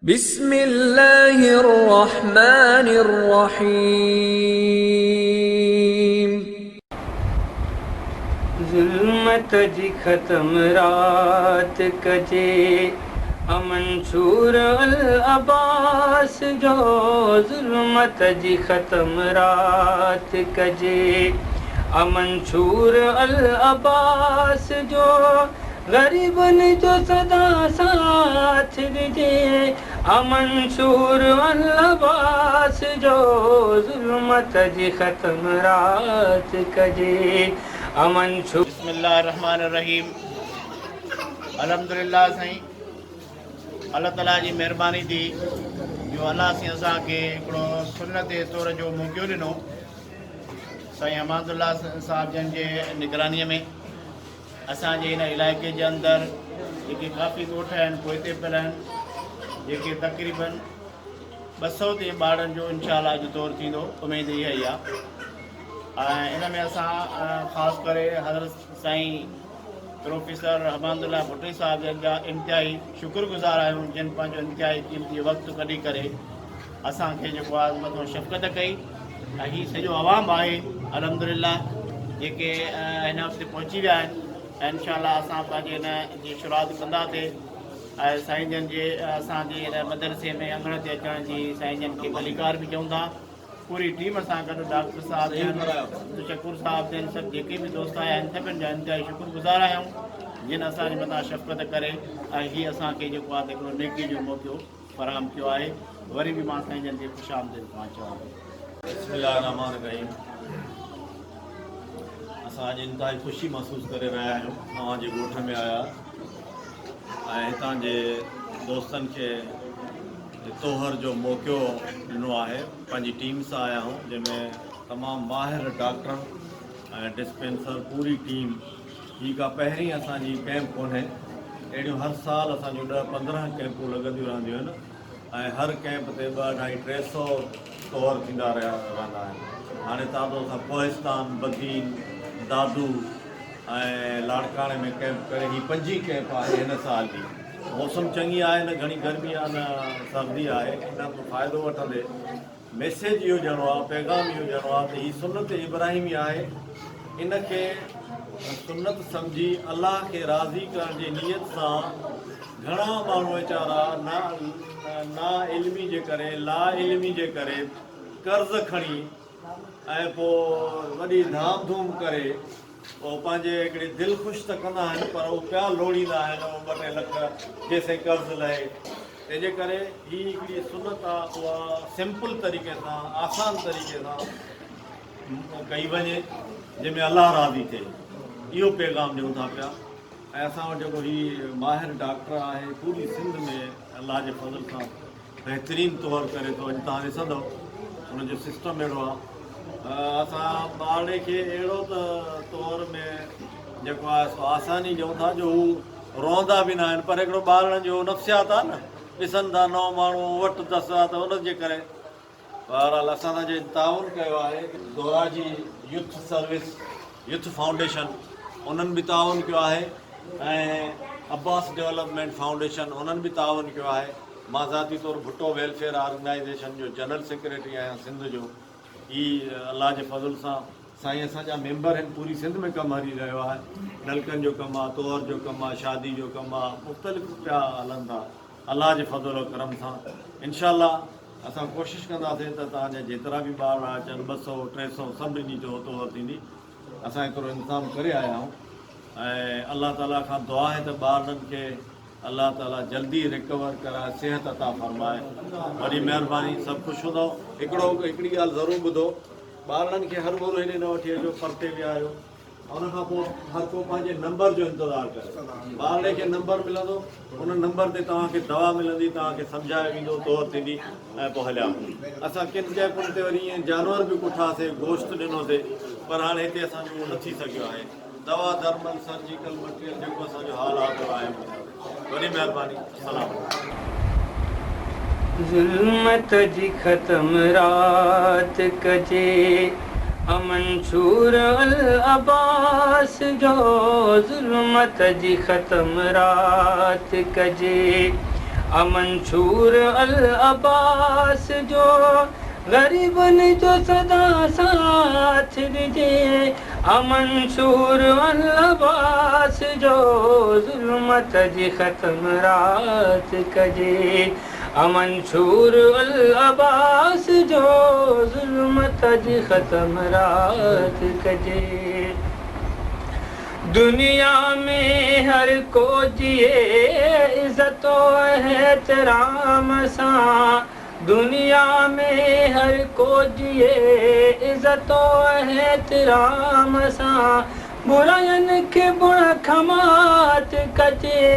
بسم الله الرحمن الرحيم. ظلمت جي ختم رات ڪجي امنصور العباس جو ظلمت جي ختم رات ڪجي امنصور العباس جو غريبن جو سدا ساٿ ڏجي امنصور العباس جو ظلمت جي ختم رات ڪجي امنصور. بسم الله الرحمٰن الرحيم الحمدلله سائين الله تعالي جي مهرباني ٿي جو الله سائين اسان کي هڪڙو سنت طور جو موقعو ڏنو سائين حماد الله صاحب جن جي نگراني ۾ اسان جي هن علائقي جي اندر جيڪي ڪافي ڳوٺ آهن پوئتي پيل آهن جيڪي تقريبن 200 تائين ٻارڙن جو انشاء الله اڄ طور ٿيندو اميد اها ئي آهي ۽ ان ۾ اسان خاص ڪري حضرت سائين پروفيسر حماد الله ڀٽي صاحب جن جا انتهائي شڪر گذار آهيون جن پنهنجو انتهائي قيمتي وقت ڪڍي ڪري اسان کي جيڪو آهي مٿو شفقت ڪئي ۽ هي سڄو عوام آهي الحمد لله جيڪي هن وقت پهچي ويا آهن ۽ انشاء الله اسان پنهنجي هن جي شروعات ڪنداسي ۽ سائين جن جي اسان جي هن مدرسي ۾ اڱڻ تي اچڻ جي سائين جن کي ڀليڪار به چئون ٿا پوري ٽيم سان گڏ ڊاڪٽر صاحب جن شڪور صاحب جن سڀ جيڪي به دوست آيا آهن سڀن جا انتهائي شڪر گذار آهيون جن اسان جي مٿان شفقت ڪري ۽ هي اسان کي جيڪو آهي هڪڙو نيڪي جو موقعو فراهم ڪيو آهي وري به مان سائين جن کي خوش آمديد پاڻ چوان ٿو. بسم الله الرحمٰن الرحيم اسان اڄ انتهائي خوشي محسوس ڪري رهيا آهيون اوهان جي ڳوٺ ۾ آيا ۽ هتان جي دوستن کي توهر جو موقعو ڏنو آهي پنهنجي ٽيم سان آيا آهيون جنهن ۾ تمام ماهر ڊاڪٽر ۽ ڊسپينسر پوري ٽيم هي ڪا پهرين اسان جي ڪئمپ ڪونهي، اهڙيون هر سال اسان جون ڏهه 15 ڪئمپون لڳنديون رهنديون آهن ۽ هر ڪئمپ تي ٻه اڍائي 300 طور ٿيندا رهندا آهن. هاڻي تازو اسان ڪوهستان، بدين، دادو ۽ لاڙڪاڻي ۾ ڪئمپ ڪري هي پنجين ڪئمپ آهي هن سال جي. موسم چڱي آهي نه گهڻي گرمي آهي نه سردي آهي ان مان فائدو وٺندي ميسيج اهو ڏيڻو آهي، پيغام اهو ڏيڻو آهي ته هي سنت ابراهيمي آهي، ان کي سنت سمجهي الله کي راضي ڪرڻ جي نيت سان گهڻا ماڻهو ويچارا نا علمي جي ڪري، لا علمي جي ڪري قرض کڻي ۽ پوء وڏي ڌام ڌوم ڪري پوء پنهنجي هڪڙي دل خوش ته ڪندا آهن پر اهو پيا لوڙيندا آهن اهو ٻه ٽي لک جيسين قرض لهي. تنهن جي ڪري هي هڪڙي سنت آ اها سمپل طريقي سان آسان طريقي سان ڪئي وڃي جنهن ۾ الله راضي ٿئي اهو پيغام ڏيون ٿا پيا ۽ اسان وٽ جيڪو هي ماهر ڊاڪٽر آهي پوري سنڌ ۾ الله جي فضل سان بهترين طور ڪري ٿو اڄ توهان ڏسندو ان جو سسٽم اهڙو آ اسان ٻارڙي کي اهڙو ته طور ۾ جيڪو آهي سو آساني ڏيون ٿا جو هو روئندا به نه آهن پر هڪڙو ٻارڙن جو نفسيات آ نه ڏسن ٿا نئون ماڻهو وٽ دس آ ته ان جي ڪري بهرحال اسان سان جنهن تعاون ڪيو آهي Doraji youth service youth foundation انهن به تعاون ڪيو آهي ۽ عباس ڊولپمينٽ فائونڊيشن انهن به تعاون ڪيو آهي مان ذاتي طور ڀٽو ويلفيئر آرگنائيزيشن جو جنرل سيڪريٽري آهيان سنڌ جو هي الله جي فضل سان سائين اسان جا ميمبر هن پوري سنڌ ۾ ڪم هلي رهيو آهي نلڪن جو ڪم آ طور جو ڪم آ شادي جو ڪم آ مختلف پيا هلن ٿا الله جي فضل و ڪرم سان انشاء الله اسان ڪوشش ڪنداسين ته توهان جا جيترا به ٻارڙا اچن 200 300 سڀني جو طور ٿيندي اسان ايترو انتظام ڪري آيا آهيون ۽ الله تعالي کان دعا آهي ته ٻارڙن کي الله تعالي جلدي ريڪور ڪرائي صحت عطا فرمائي. وڏي مهرباني سڀ خوش هوندؤ. هڪڙو هڪڙي ڳالهه ضرور ٻڌو ٻارڙن کي هرڀرو هيڏي نه وٺي اچو پرتي ويهاريو ان کان پوء هر ڪو پنهنجي نمبر جو انتظار ڪري ٻارڙي کي نمبر ملندو ان نمبر تي توهان کي دوا ملندي توهان کي سمجهايو ويندو طور ٿيندي ۽ پوء هليا وڃو. اسان ڪن ڪئمپن تي وري ائين جانور به ڪٺاسي، گوشت ڏنوسي، پر هاڻي هتي اسان جو اهو نه ٿي سگهيو آهي. دوا، درمل، سرجيڪل مٽيريل جيڪو اسان جو حال حاضر آهي اهو ڏينداسين. وڏي مهرباني. السلام عليڪم. ظلمت جي ختم رات ڪجي امنصور العباس جو ظلمت جي ختم رات ڪجي. امنشور العباس جو غريبن جو سدا ساٿ ڏجي. امنشور العباس جو ظلمت جي ختم رات ڪجي. امنشور العباس جو ظلمت جي ختم رات ڪجي. دنيا ۾ هر ڪو جيئي عزت و احترام سان. دنيا ۾ هر ڪو جيئي عزت و احترام سان. براين کي بڻ کمات ڪجي.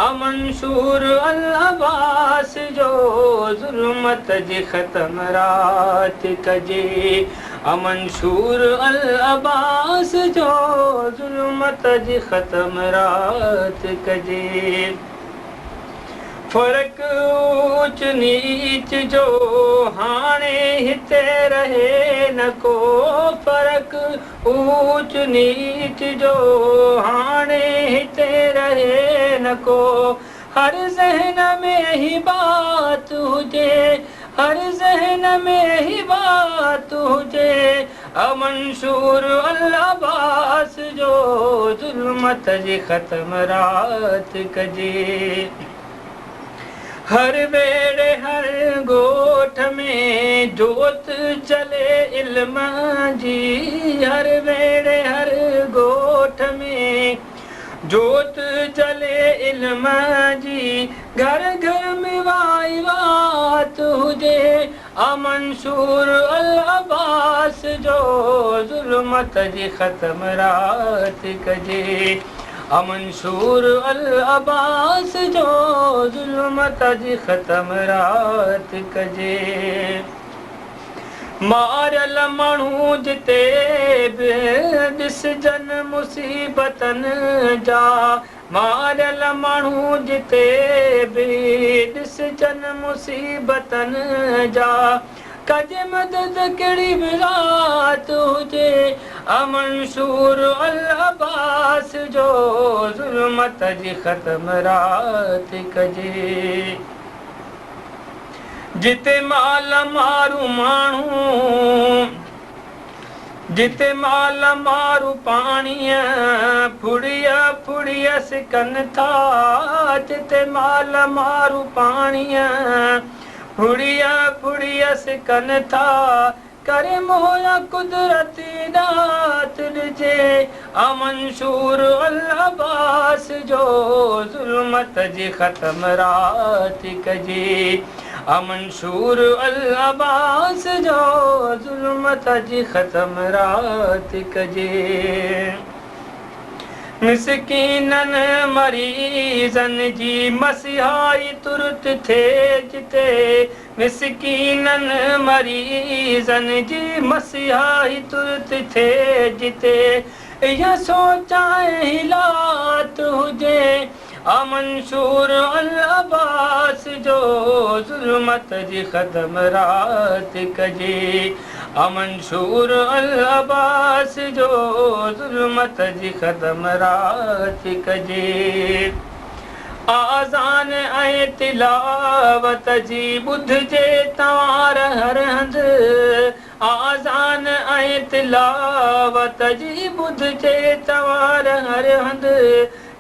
امنشور العباس جو ظلمت جي ختم رات ڪجي. امنشور العباس جو ظلمت جي ختم رات ڪجي. فرق اوچ نيچ جو هاڻي هتي رهي نه ڪو. فرق اوچ نيچ جو هاڻي هتي رهي نه ڪو. هر ذهن ۾ هي بات هجي. هر ذهن ۾ هي بات هجي. امنشور العباس جو ظلمت جي ختم رات ڪجي. هر ويڙهي هر ڳوٺ ۾ جوت جلي علم جي. هر ويڙهي هر ڳوٺ ۾ جوت جلي علم جي. گهر گهر ۾ وائي وات هجي. امنشور العباس جو ظلمت جي ختم رات ڪجي. امنشور العباس جو ظلمت جي ختم رات ڪجي. ماريل ماڻهو جتي به ڏسجن مصيبتن جا. ماريل ماڻهو جتي به ڏسجن مصيبتن جا. ڪجي مدد ڪهڙي به ذات هجي. امنشور العباس جو ظلمت جي ختم رات ڪجي. جتي مال مارو ماڻهو جتي مال مارو پاڻيء ڦڙيء ڦڙيء سڪن ٿا. جتي مال مارو پاڻيء ڦڙيء ڦڙيء سڪن ٿا. ڪري موهيا قدرتي ڏات ڏجي. امنشور العباس جو ظلمت جي ختم رات ڪجي. امنشور العباس جو ظلمت جي ختم رات ڪجي. مسڪينن مريضن جي مسيحائي ترت ٿئي جتي. مسڪينن مريضن جي مسيحائي ترت ٿئي جتي. اها سوچ ۽ حالات هجي. امنشور العباس جو ظلمت جي ختم رات ڪجي. امنشور العباس جو ظلمت جي ختم رات ڪجي. آذان ۽ تلاوت جي ٻڌجي توار هر هنڌ. آذان ۽ تلاوت جي ٻڌجي توار هر هنڌ.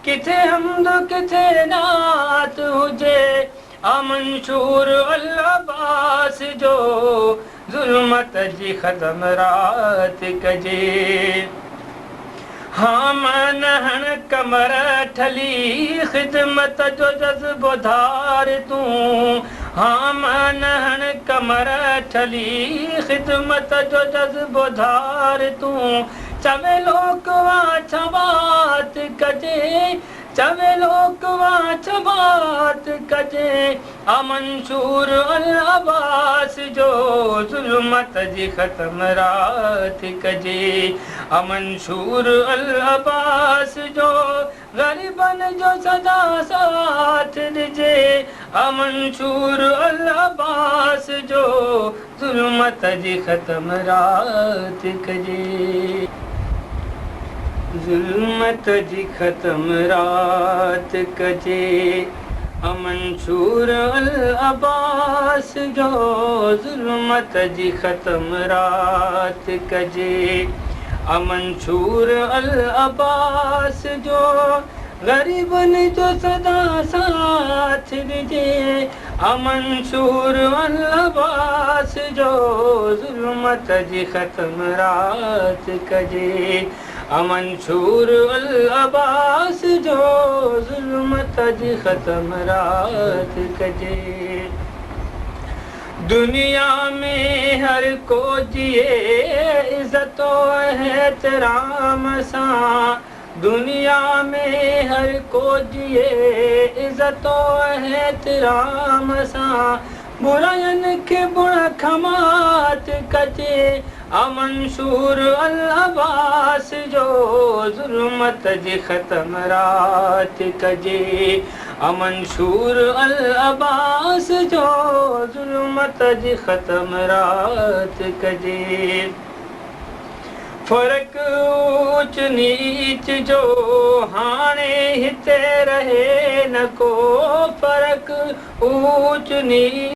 ڪٿي حمد ڪٿي نعت هجي. امنشور العباس جو ظلمت جي ختم رات ڪجي. هامن هڻ ڪمر ٺلي خدمت جو جذبو ڌار تون. هامن هڻ ڪمر ٺلي خدمت جو جذبو ڌار تون. چوي لوڪ واڇ وات ڪجي. چوي لوڪ واڇ وات ڪجي. امنشور العباس جو ظلمت جي ختم رات ڪجي. امنشور العباس جو غريبن جو سدا ساٿ ڏجي. امنشور العباس جو ظلمت جي ختم رات ڪجي. ظلمت جي ختم رات ڪجي. منشور العباس جو ظلمت جي ختم رات ڪجي. منشور العباس جو غريبن جو سدا ساٿ ڏجي. منشور العباس جو ظلمت جي ختم رات ڪجي. منشور العباس جو ظلمت جي ختم رات ڪجي. دنيا ۾ هر ڪو جيئي عزت و احترام سان. دنيا ۾ هر ڪو جيئي عزت و احترام سان. براين کي بڻ کمات ڪجي. منشور العباس جو ظلمت جي ختم رات ڪجي. منشور العباس جو ظلمت جي ختم رات ڪجي. فرق اوچ نيچ جو هاڻي هتي رهي نه ڪو. فرق اوچ نيچ